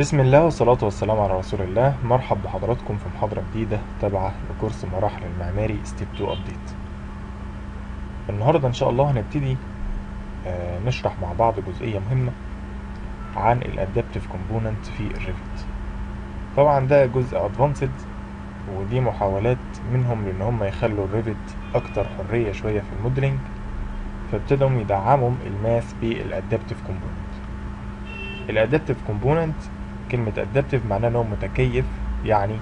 بسم الله والصلاة والسلام على رسول الله. مرحب بحضراتكم في محاضرة جديدة تابعة لكورس مراحل المعماري step 2 update. النهاردة ان شاء الله هنبتدي نشرح مع بعض جزئية مهمة عن ال adaptive component في ال Revit. طبعا ده جزء advanced، ودي محاولات منهم لان هم يخلوا ال Revit اكتر حرية شوية في ال modeling، فابتدوا يدعموا ال mass بال adaptive component. ال adaptive component، كلمة adaptive معناه ان هو متكيف، يعني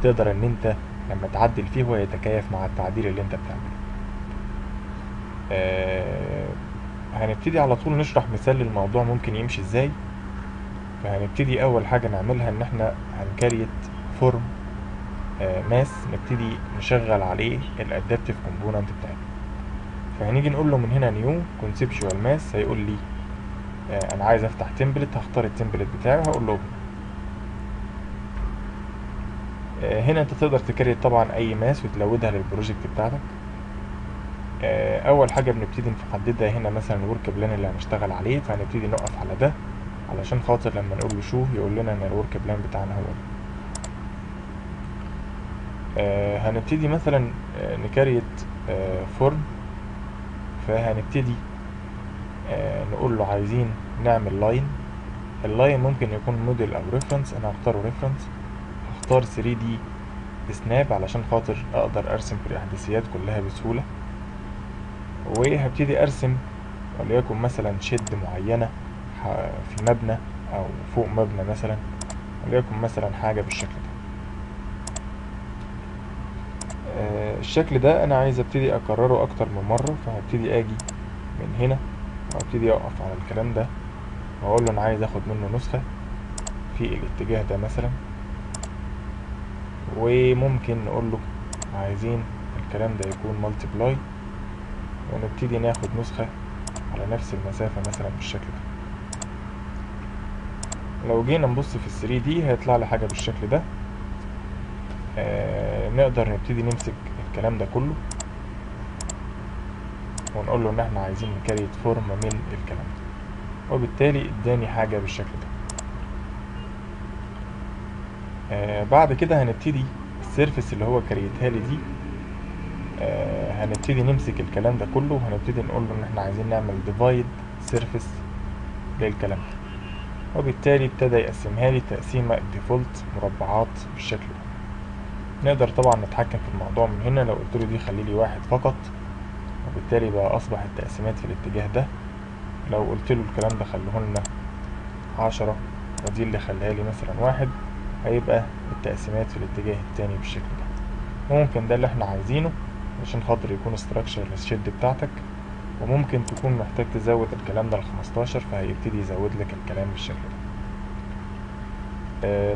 تقدر ان انت لما تعدل فيه هو يتكيف مع التعديل اللي انت بتعمله. هنبتدي على طول نشرح مثال للموضوع ممكن يمشي ازاي. فهنبتدي اول حاجة نعملها ان احنا هن create form mass، نبتدي نشغل عليه ال adaptive component بتاعتنا. فهنيجي نقول له من هنا new conceptual mass، هيقول لي انا عايز افتح template، هختار ال template بتاعي وهقول له open. هنا انت تقدر ت create طبعا اي mass وت load ها لل project بتاعتك. اول حاجة بنبتدي نحددها هنا مثلا ال work plane اللي هنشتغل عليه، فهنبتدي نقف على ده علشان خاطر لما نقول له show يقول لنا ان ال work plane بتاعنا هو ده. هنبتدي مثلا ن create form، فهنبتدي نقول له عايزين نعمل line. ال line ممكن يكون موديل او reference، انا هختاره reference، هختار 3D snap علشان خاطر اقدر ارسم في الاحداثيات كلها بسهولة. وهبتدي ارسم وليكن مثلا shed معينة في مبنى او فوق مبنى مثلا، وليكن مثلا حاجة بالشكل ده. الشكل ده انا عايز ابتدي اكرره اكتر من مرة، فهبتدي اجي من هنا وابتدي اقف على الكلام ده واقول له انا عايز اخد منه نسخة في الاتجاه ده مثلا، وممكن نقول له عايزين الكلام ده يكون multiply، ونبتدي ناخد نسخة على نفس المسافة مثلا بالشكل ده. لو جينا نبص في 3D هيطلع لي حاجة بالشكل ده. نقدر نبتدي نمسك الكلام ده كله ونقول له ان احنا عايزين ن create form من الكلام ده، وبالتالي اداني حاجة بالشكل ده. بعد كده هنبتدي ال surface اللي هو create ها لي دي، هنبتدي نمسك الكلام ده كله وهنبتدي نقول له ان احنا عايزين نعمل divide surface للكلام ده، وبالتالي ابتدى يقسمها لي تقسيمة default مربعات بالشكل ده. نقدر طبعا نتحكم في الموضوع من هنا، لو قلت له دي خلي لي واحد فقط، وبالتالي بقى اصبح التقسيمات في الاتجاه ده. لو قلت له الكلام ده خليه لنا 10 ودي اللي خليها لي مثلا 1، هيبقى التقسيمات في الاتجاه التاني بالشكل ده. ممكن ده اللي احنا عايزينه عشان خاطر يكون structure لل shed بتاعتك، وممكن تكون محتاج تزود الكلام ده ل15 فهيبتدي يزود لك الكلام بالشكل ده.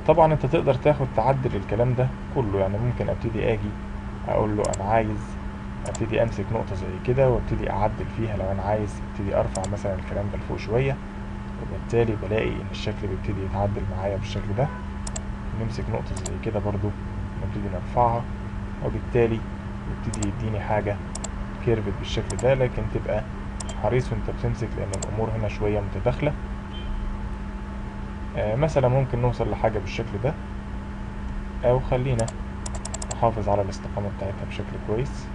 طبعا انت تقدر تاخد تعدل الكلام ده كله، يعني ممكن ابتدي اجي اقول له انا عايز ابتدي امسك نقطة زي كده وابتدي اعدل فيها، لو انا عايز ابتدي ارفع مثلا الكلام ده لفوق شوية، وبالتالي بلاقي ان الشكل بيبتدي يتعدل معايا بالشكل ده. نمسك نقطة زي كده برضو نبتدي نرفعها، وبالتالي يبتدي يديني حاجة curved بالشكل ده. لكن تبقى حريص وانت بتمسك لان الامور هنا شوية متداخلة. مثلا ممكن نوصل لحاجة بالشكل ده، او خلينا نحافظ على الاستقامة بتاعتها بشكل كويس.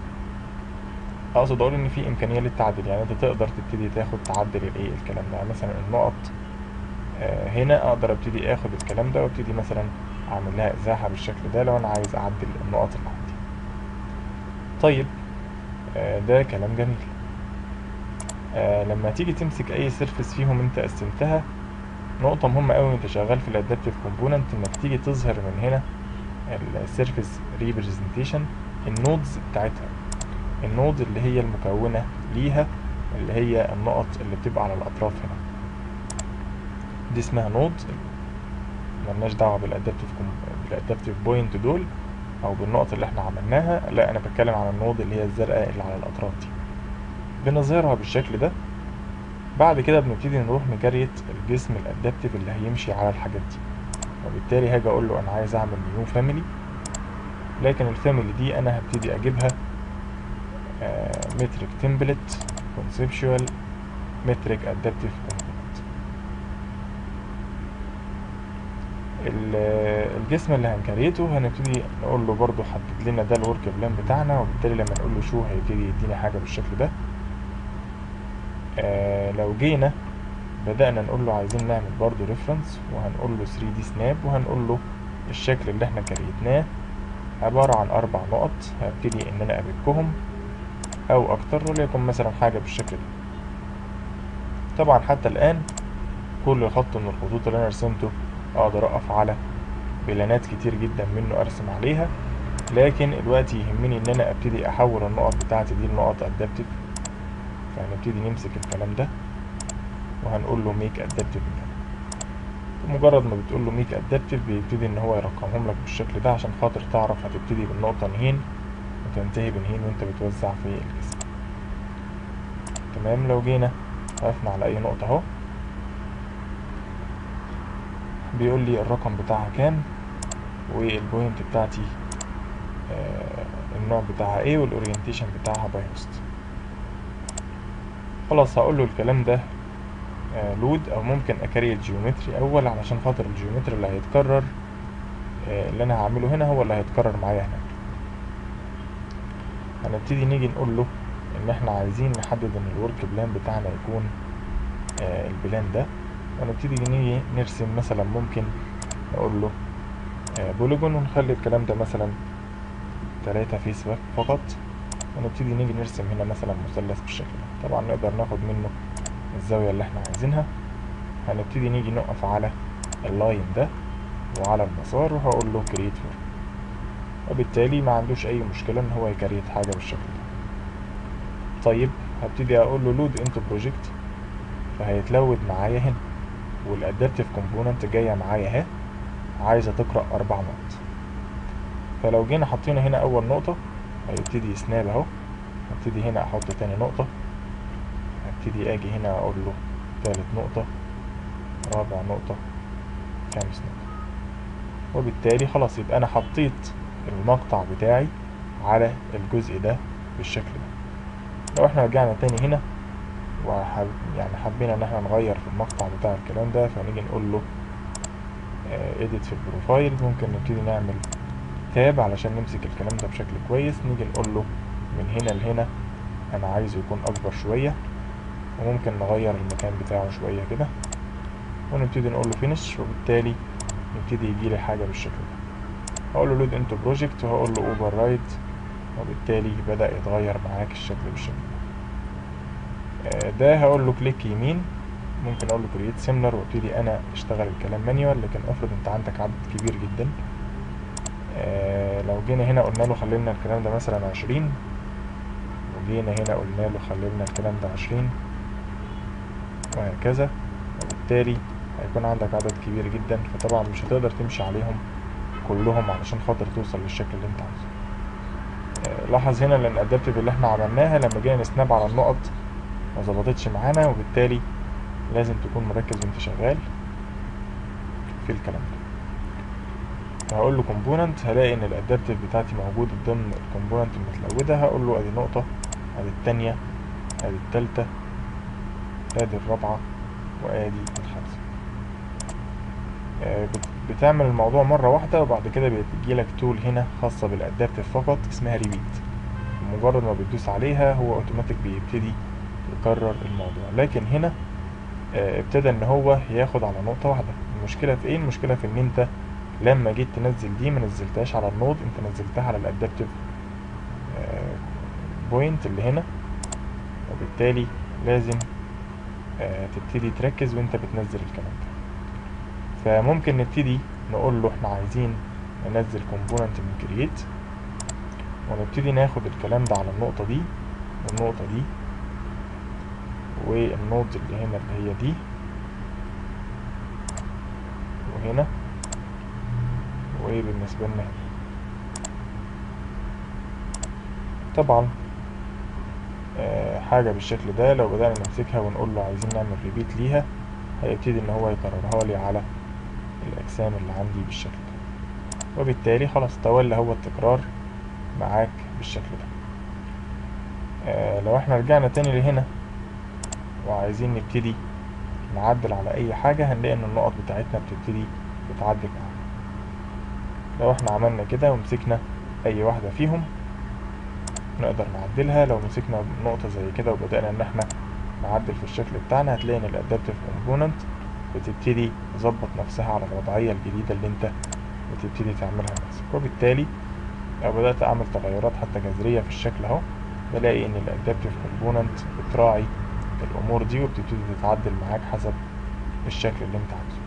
اقصد اقول ان في امكانية للتعديل، يعني انت تقدر تبتدي تاخد تعدل الايه الكلام ده. مثلا النقط هنا اقدر ابتدي اخد الكلام ده وابتدي مثلا اعمل لها ازاحة بالشكل ده لو انا عايز اعدل النقط اللي عندي. طيب ده كلام جميل. لما تيجي تمسك اي surface فيهم انت قسمتها، نقطة مهمة قوي وانت شغال في ال adaptive component انك تيجي تظهر من هنا ال surface representation، ال nodes بتاعتها، ال node اللي هي المكونة ليها اللي هي النقط اللي بتبقى على الاطراف هنا، دي اسمها node، ملناش دعوة بال adaptive point دول او بالنقط اللي احنا عملناها، لا انا بتكلم على ال node اللي هي الزرقاء اللي على الاطراف دي، بنظهرها بالشكل ده. بعد كده بنبتدي نروح ن create الجسم ال adaptive اللي هيمشي على الحاجات دي، وبالتالي هاجي اقول له انا عايز اعمل new family، لكن ال family دي انا هبتدي اجيبها metric template conceptual metric adaptive component. الجسم اللي هن create ه هنبتدي نقول له برضو حدد لنا ده ال work plane بتاعنا، وبالتالي لما نقول له show هيبتدي يديني حاجة بالشكل ده. لو جينا بدأنا نقول له عايزين نعمل برضو reference، وهنقول له 3D snap، وهنقول له الشكل اللي احنا create ناه عبارة عن 4 نقط، هبتدي ان انا ا pick هم او اكتر، وليكن مثلا حاجة بالشكل ده. طبعا حتى الان كل خط من الخطوط اللي انا رسمته اقدر اقف على plane ات كتير جدا منه ارسم عليها، لكن الوقت يهمني ان انا ابتدي احول النقط بتاعتي دي لنقط adaptive. فهنبتدي نمسك الكلام ده وهنقول له make adaptive. مجرد ما بتقول له make adaptive بيبتدي ان هو يرقمهم لك بالشكل ده عشان خاطر تعرف هتبتدي بالنقطة منين وتنتهي بنهين وانت بتوزع في الجسم. تمام. لو جينا وقفنا على اي نقطة اهو بيقول لي الرقم بتاعها كام، وال point بتاعتي النوع بتاعها ايه، وال orientation بتاعها by host. خلاص هقول له الكلام ده load، او ممكن ا create geometry اول علشان خاطر ال geometry اللي هيتكرر اللي انا هعمله هنا هو اللي هيتكرر معايا هناك. هنبتدي نيجي نقول له ان احنا عايزين نحدد ان ال work plane بتاعنا يكون ال plane ده، ونبتدي نيجي نرسم مثلا، ممكن نقول له polygon ونخلي الكلام ده مثلا 3 face فقط، ونبتدي نيجي نرسم هنا مثلا مثلث بالشكل ده. طبعا نقدر ناخد منه الزاوية اللي احنا عايزينها. هنبتدي نيجي نقف على ال line ده وعلى المسار وهقول له create form، وبالتالي ما عندوش اي مشكلة ان هو ي create حاجة بالشكل ده. طيب هبتدي اقول له load into project، فهيت load معايا هنا، وال adaptive component جاية معايا اهي، عايزة تقرأ 4 نقط. فلو جينا حطينا هنا اول نقطة هيبتدي ي snap اهو، هبتدي هنا احط تاني نقطة، هبتدي اجي هنا اقول له تالت نقطة، رابع نقطة، خامس نقطة، وبالتالي خلاص يبقى انا حطيت المقطع بتاعي على الجزء ده بالشكل ده. لو احنا رجعنا تاني هنا يعني حبينا ان احنا نغير في المقطع بتاع الكلام ده، فنيجي نقول له edit في ال profile، ممكن نبتدي نعمل tab علشان نمسك الكلام ده بشكل كويس. نيجي نقول له من هنا لهنا انا عايزه يكون اكبر شوية، وممكن نغير المكان بتاعه شوية كده، ونبتدي نقول له finish، وبالتالي يبتدي يجي لي حاجة بالشكل ده. هقول له load into project وهقول له overwrite، وبالتالي بدأ يتغير معاك الشكل بالشكل ده. ده هقول له click يمين، ممكن اقول له create similar وابتدي انا اشتغل الكلام manual، لكن افرض انت عندك عدد كبير جدا. لو جينا هنا قلنا له خلينا الكلام ده مثلا 20، وجينا هنا قلنا له خلينا الكلام ده 20، وهكذا، وبالتالي هيكون عندك عدد كبير جدا، فطبعا مش هتقدر تمشي عليهم كلهم علشان خاطر توصل للشكل اللي انت عايزه. لاحظ هنا لان ال adaptive اللي احنا عملناها لما جينا ن snap على النقط ما ظبطتش معانا، وبالتالي لازم تكون مركز وانت شغال في الكلام ده. فهقول له component، هلاقي ان ال adaptive بتاعتي موجودة ضمن ال component المتلودة. هقول له ادي نقطة، ادي التانية، ادي التالتة، ادي الرابعة، وادي الخامسة. بتعمل الموضوع مرة واحدة، وبعد كده بيجيلك tool هنا خاصة بال adaptive فقط اسمها repeat، مجرد ما بتدوس عليها هو اوتوماتيك بيبتدي يكرر الموضوع. لكن هنا ابتدى ان هو ياخد على نقطة واحدة. المشكلة في ايه؟ المشكلة في ان انت لما جيت تنزل دي ما نزلتهاش على ال node، انت نزلتها على ال adaptive point اللي هنا، وبالتالي لازم تبتدي تركز وانت بتنزل الكلام ده. فممكن نبتدي نقول له احنا عايزين ننزل component من create، ونبتدي ناخد الكلام ده على النقطة دي والنقطة دي وال node اللي هنا اللي هي دي وهنا، وبالنسبة لنا هنا. طبعا حاجة بالشكل ده لو بدأنا نمسكها ونقول له عايزين نعمل repeat ليها، هيبتدي ان هو يكررها لي على الاجسام اللي عندي بالشكل ده، وبالتالي خلاص تولى هو التكرار معاك بالشكل ده. لو احنا رجعنا تاني لهنا وعايزين نبتدي نعدل على اي حاجة، هنلاقي ان النقط بتاعتنا بتبتدي تتعدل معانا. لو احنا عملنا كده ومسكنا اي واحدة فيهم نقدر نعدلها. لو مسكنا نقطة زي كده وبدأنا ان احنا نعدل في الشكل بتاعنا، هتلاقي ان ال adaptive component بتبتدي تظبط نفسها على الوضعية الجديدة اللي انت بتبتدي تعملها لنفسك. وبالتالي لو بدأت اعمل تغيرات حتى جذرية في الشكل اهو، بلاقي ان ال adaptive component بتراعي الامور دي وبتبتدي تتعدل معاك حسب الشكل اللي انت عايزه.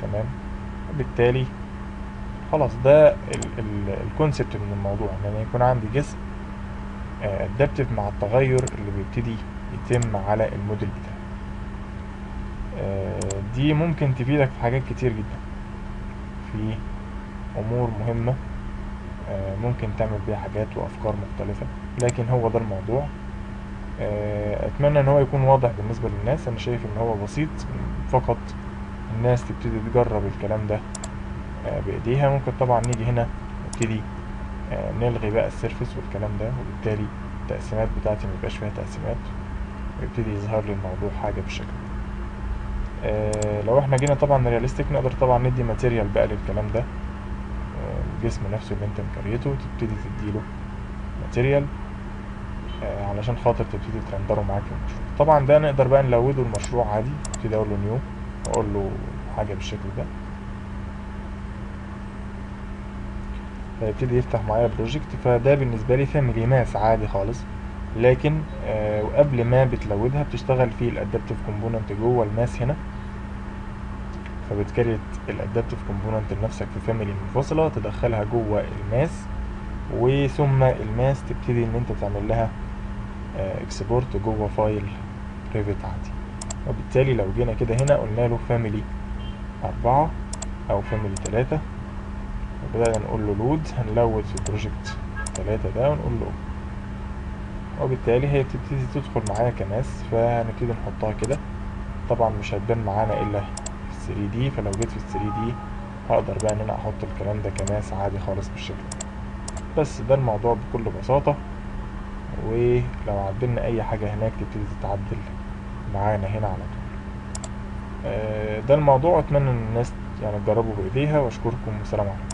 تمام، وبالتالي خلاص ده ال concept من الموضوع، ان انا يكون عندي جسم adaptive مع التغير اللي بيبتدي يتم على الموديل بتاعي. دي ممكن تفيدك في حاجات كتير جدا، في امور مهمة ممكن تعمل بيها حاجات وافكار مختلفة، لكن هو ده الموضوع. اتمنى ان هو يكون واضح بالنسبة للناس. انا شايف ان هو بسيط، فقط الناس تبتدي تجرب الكلام ده بايديها. ممكن طبعا نيجي هنا نبتدي نلغي بقى ال surface والكلام ده، وبالتالي التقسيمات بتاعتي ميبقاش فيها تقسيمات، ويبتدي يظهر لي الموضوع حاجة بالشكل ده. لو احنا جينا طبعا realistic نقدر طبعا ندي material بقى للكلام ده، الجسم نفسه اللي انت مكريته تبتدي تديله material علشان خاطر تبتدي ترندره معاك في المشروع. طبعا ده نقدر بقى نلوده المشروع عادي، ابتدي اقول له new واقول له حاجة بالشكل ده، فيبتدي يفتح معايا project. فده بالنسبة لي family mass عادي خالص، لكن وقبل ما بتلودها بتشتغل في ال adaptive component جوه ال mass هنا، فبت create ال adaptive component لنفسك في family منفصلة تدخلها جوه ال mass، وثم ال mass تبتدي ان انت تعمل لها export جوه file Revit عادي. وبالتالي لو جينا كده هنا قلنا له family 4 او family 3 وبدأنا نقول له load، هن load في project 3 ده ونقول له، وبالتالي هي بتبتدي تدخل معايا ك mass. فهنبتدي نحطها كده، طبعا مش هتبان معانا الا في 3D، فلو جيت في 3D هقدر بقى ان انا احط الكلام ده ك mass عادي خالص بالشكل ده. بس ده الموضوع بكل بساطة، ولو عدلنا اي حاجة هناك تبتدي تتعدل معانا هنا على طول. ده الموضوع، اتمنى ان الناس يعني تجربوا بايديها، واشكركم والسلام عليكم.